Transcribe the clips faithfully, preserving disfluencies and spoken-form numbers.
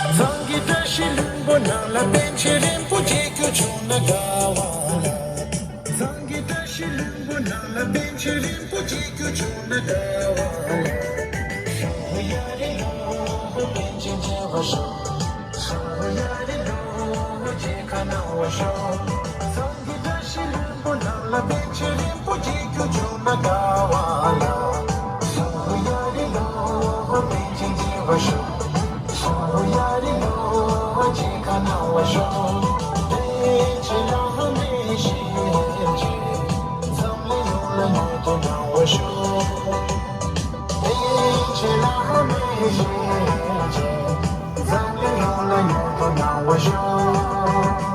གཙང་གི་བཀྲ་ཤིས་ལྷུན་པོ་ནང་ལ་པཎ་ཆེན་རིན་པོ་ཆེ་ཁྱོད་བྱོན་ན་དགའ་བ་ལ། གཙང་གི་བཀྲ་ཤིས་ལྷུན་པོ་ནང་ལ་པཎ་ཆེན་རིན་པོ་ཆེ་ཁྱོད་བྱོན་ན་དགའ་བ་ལ། ཧོ་ཡ་རི་ལོ་ཧོ། པཎ་ཆེན་མཇལ་བར་ཤོག་ཧོ་ཡ་རི་ལོ་ཧོ། མཇལ་ཁ་གནང་བར་ཤོག་གཙང་གི་བཀྲ་ཤིས་ལྷུན་པོ་ནང་ལ་པཎ་ཆེན་རིན་པོ་ཆེ་ཁྱོད་བྱོན་ན་དགའ་བ་ལ། ཧོ་ཡ་རི་ལོ་ཧོ། པཎ་ཆེན་མཇལ་བར་ཤོག་ཧོ་ཡ་རི་ལོ་ཧོ། མཇལ་ཁ་གནང་བར་ཤོག་པཎ་ཆེན་བླ་མའི་ཞལ་མཇལ། འཛམ་གླིང་ཡོངས་ལ་མྱུར་དུ་གནང་བར་ཤོག་པཎ་ཆེན་བླ་མའི་ཞལ་མཇལ། འཛམ་གླིང་ཡོངས་ལ་མྱུར་དུ་གནང་བར་ཤོག་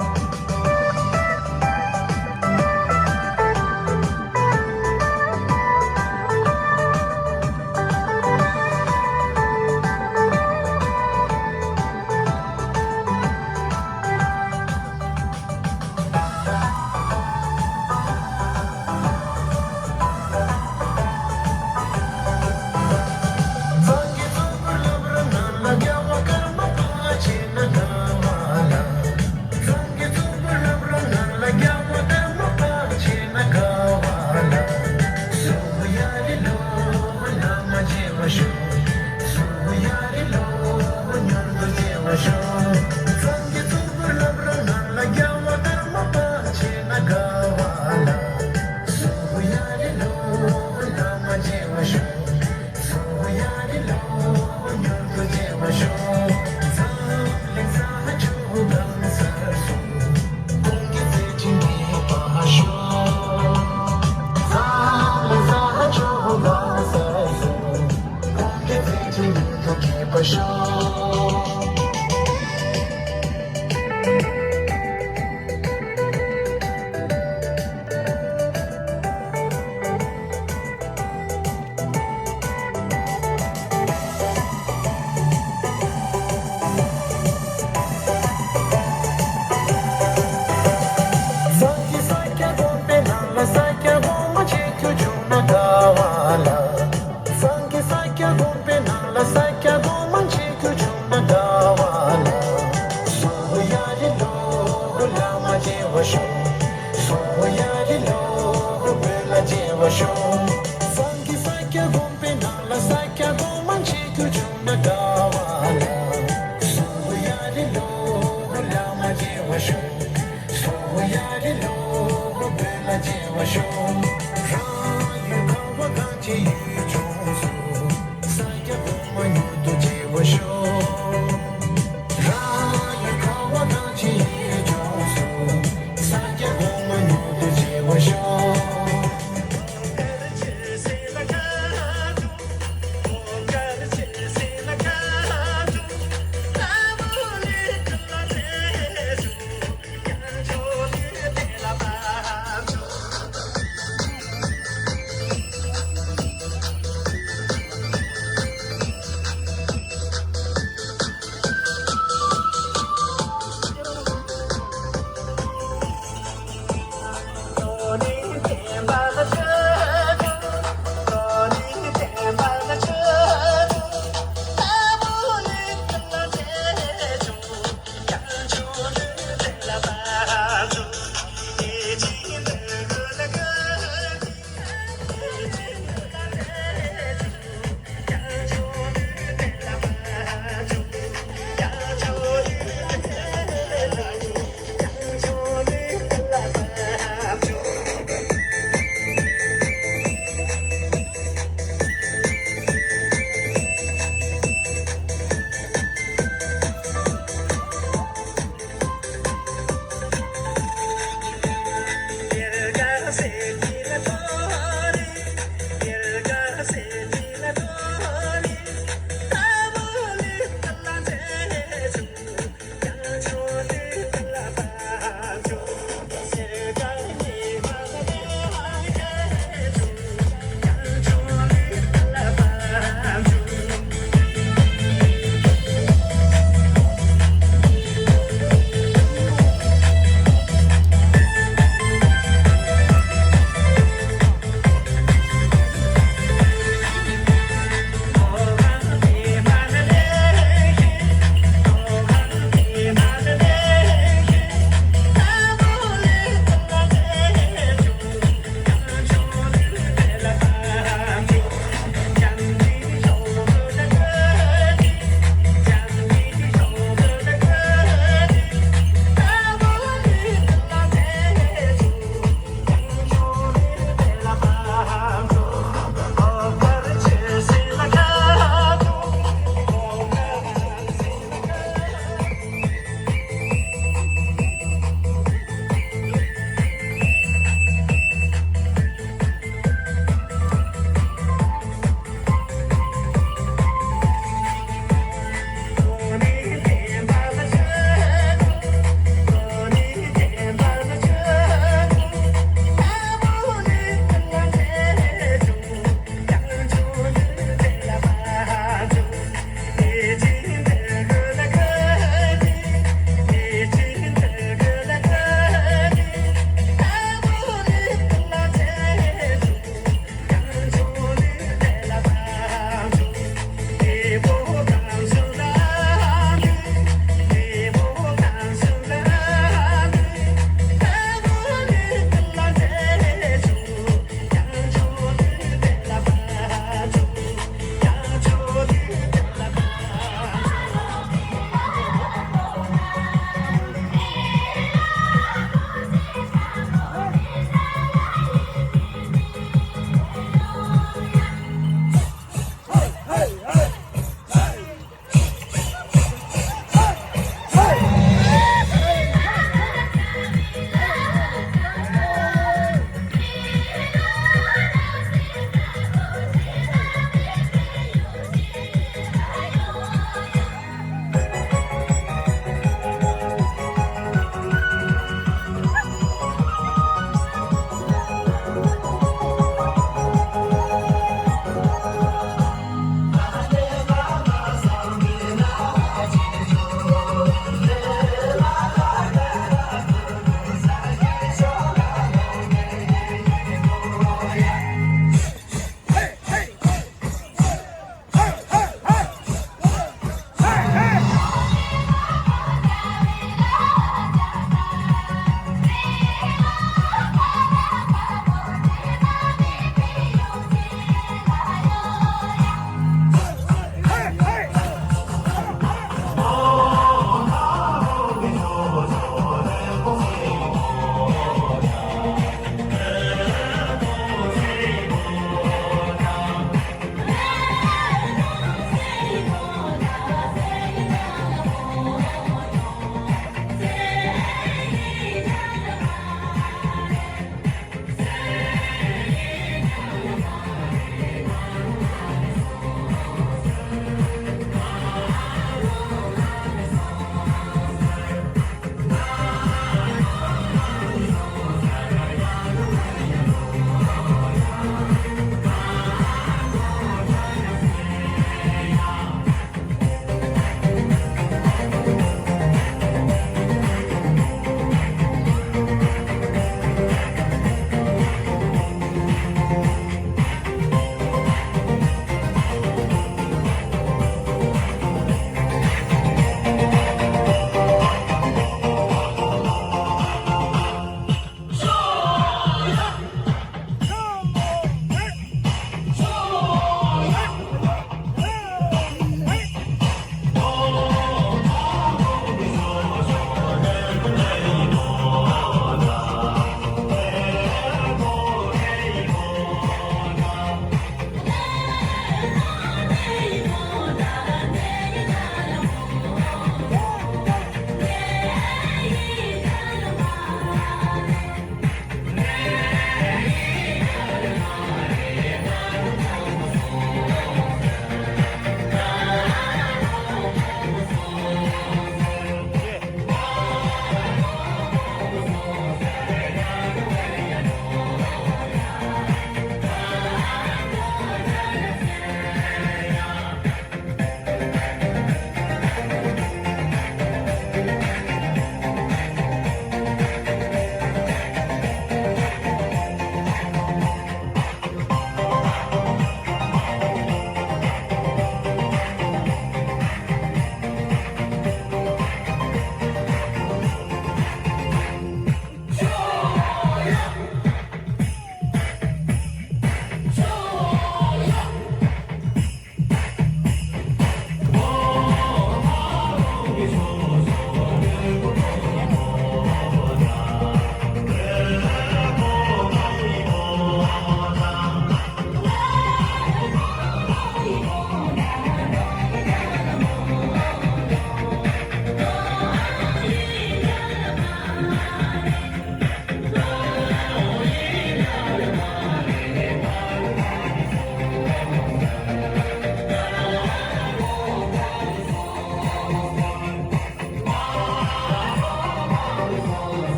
སངས་རྒྱས་ས་སྐྱ་དགོན་པའི་ནང་ལ་ས་སྐྱ་གོང་མ་མཇལ་རྒྱུ་བྱུང་ན་དགའ་བ་ལ། སོ་ཡ་རི་ལོ་བླ་མ་མཇལ་བར་ཤོག་སོ་ཡ་རི་ལོ་བོད་ལ་མཇལ་བར་ཤོག་རང་ཡུལ་ཁ་བ་གངས་ཅན་ཡུལ་ལྗོངས་སུ། ས་སྐྱ་གོང་མ་མྱུར་དུ་མཇལ་བར་ཤོག་རང་ཡུལ་ཁ་བ་གངས་ཅན་ཡུལ་ལྗོངས་སུ། ས་སྐྱ་གོང་མ་མྱུར་དུ་མཇལ་བར་ཤོག